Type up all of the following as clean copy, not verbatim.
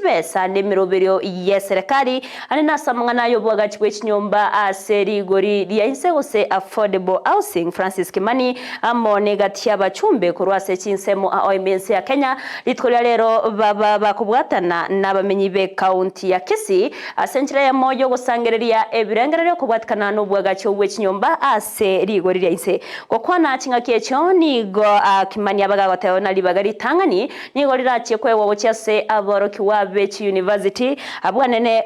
chibesa na emeroberio y'eserekari ande nase amang'ana ay'oboagachi bwe chinyomba ase rigori ria inse gose affordable housing Francis Kimani amo negati y'abachumbe korwa ase chinsemo ao ime ense ya Kenya rituko ria rero baba bakobwatana nabamenyi b'ecounty ya Kisii ase enchera eyemo y'ogosangereria ebirengererio kobwatikana nobwagachi obwe chinyomba ase rigori ria inse. Gokwana ching'aki echio nigo Kimani abe gagoteba buna ribaga ritang'ani nigo rirachie koegwa gochia ase aborokigwa be chiyunivasiti abwo anene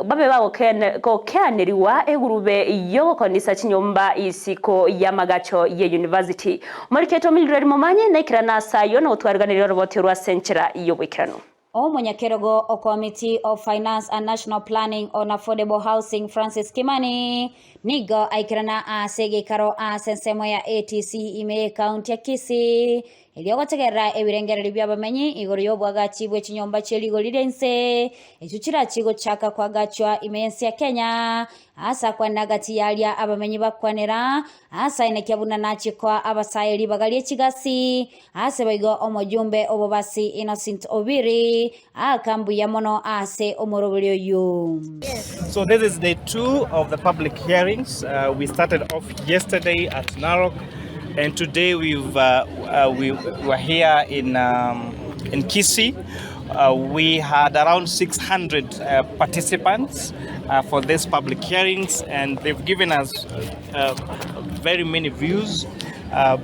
babe bagokeanerigwa egurube y'ogokonisa chinyomba isiko y'amagacho y'eyunivasiti. Omorikete o Mildred Momanyi naikerane ase ayio na gotwariganeria oroboti orwo ase enchera y'oboikeranu. Omonyakerogo o Committee of Finance and National Planning on Affordable Housing Francis Kimani nigo aikerana ase egeikaro ase ensemo ya ATC ime y'ecounty ya Kisii erio gotegerera ebirengererio bi'abamenyi igoro y'oboagachi bwe chinyomba chie rigori ria inse echio chirachie gochaka koagachwa ime y'ense ya Kenya ase akwanera gati y'aria abamenyi bakwanera ase aenekia buna nachie koa abasae ribaga rie chigasi Ase boigo omojumbe obobasi Innocent Obiri aaka mbuya mono ase omoroberi oyio. So this is day two of the public hearings. Uh, we started off yesterday at Narok, and today we've uh, uh, we were here in um, in Kisii. Uh, we had around 600 uh, participants uh, for these public hearings, and they've given us uh, very many views. Uh,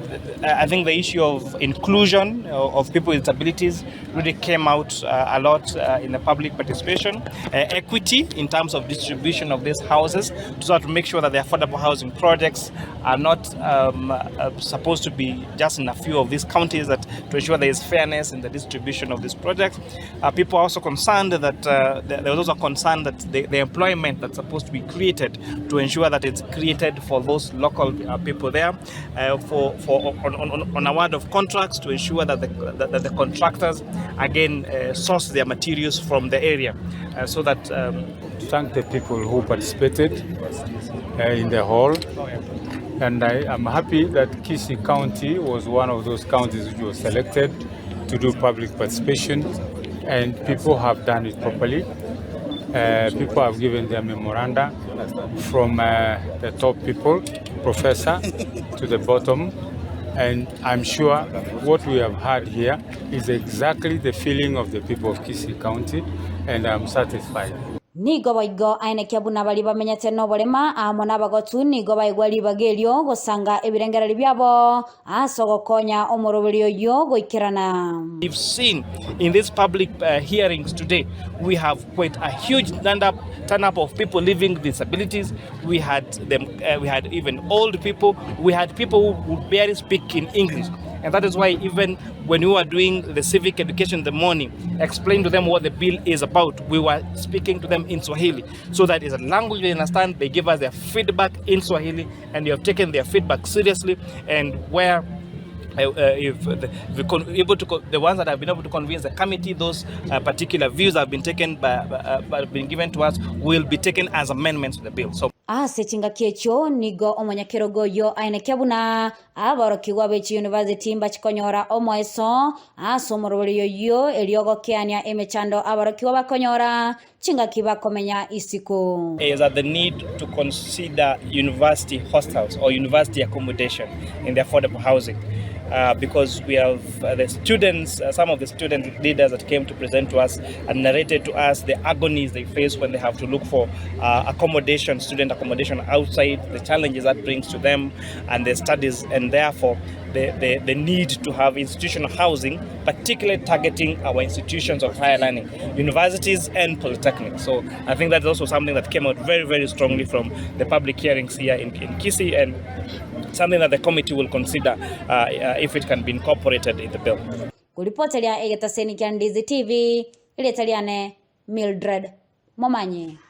I think the issue of inclusion of people with disabilities really came out uh, a lot uh, in the public participation. Uh, equity in terms of distribution of these houses, so to make sure that the affordable housing projects are not um, uh, supposed to be just in a few of these counties, that to ensure there is fairness in the distribution of these projects. Uh, people are also concerned that uh, there was also a concern that the, the employment that's supposed to be created to ensure that it's created for those local uh, people there, uh, for, for on, on, on award of contracts to ensure that the, that, that the contractors again uh, source their materials from the area uh, so that um, thank the people who participated uh, in the hall. And I am happy that Kisii County was one of those counties which was selected to do public participation, and people have done it properly. Uh, people have given their memoranda from uh, the top people, professor, to the bottom. And I'm sure what we have had here is exactly the feeling of the people of Kisii County, and I'm satisfied. Nigo boigo aenekia buna baria bamenyete noborema amo nabagotu nigo baigwa ribaga erio gosanga ebirengererio biabo ase ogokonya omoroberi oyio goikerana. We've seen in these public uh, hearings today, we have quite a huge turn up, turn up of people living with disabilities. We had them, uh, we had even old people. We had people who would barely speak in English. And that is why even when we were doing the civic education in the morning, explain to them what the bill is about, we were speaking to them in Swahili. So that is a language they understand. They give us their feedback in Swahili, and we have taken their feedback seriously. And where if the, if we able to the ones that have been able to convince the committee, those particular views have been taken by, by, been given to us will be taken as amendments to the bill. So Ase chingaki echio nigo omonyakerogo oyo aenekia buna aborokigwa be chiyunivasiti mbachikonyora omoeso ase omoroberi oyio erio gokeania emechando aborokigwa bakonyora chingaki bakomenya isiko. Is that the need to consider university hostels or university accommodation in the affordable housing. Because we have the students, some of the student leaders that came to present to us and narrated to us the agonies they face when they have to look for accommodation, student accommodation outside, the challenges that brings to them and their studies, and therefore the need to have institutional housing, particularly targeting our institutions of higher learning, universities and polytechnics. So I think that's also something that came out very, very strongly from the public hearings here in Kisii and something that the committee will consider if it can be incorporated in the bill. Kuripoteria egetaseni kia Ndizi TV, Irietariane Mildred Momanyi.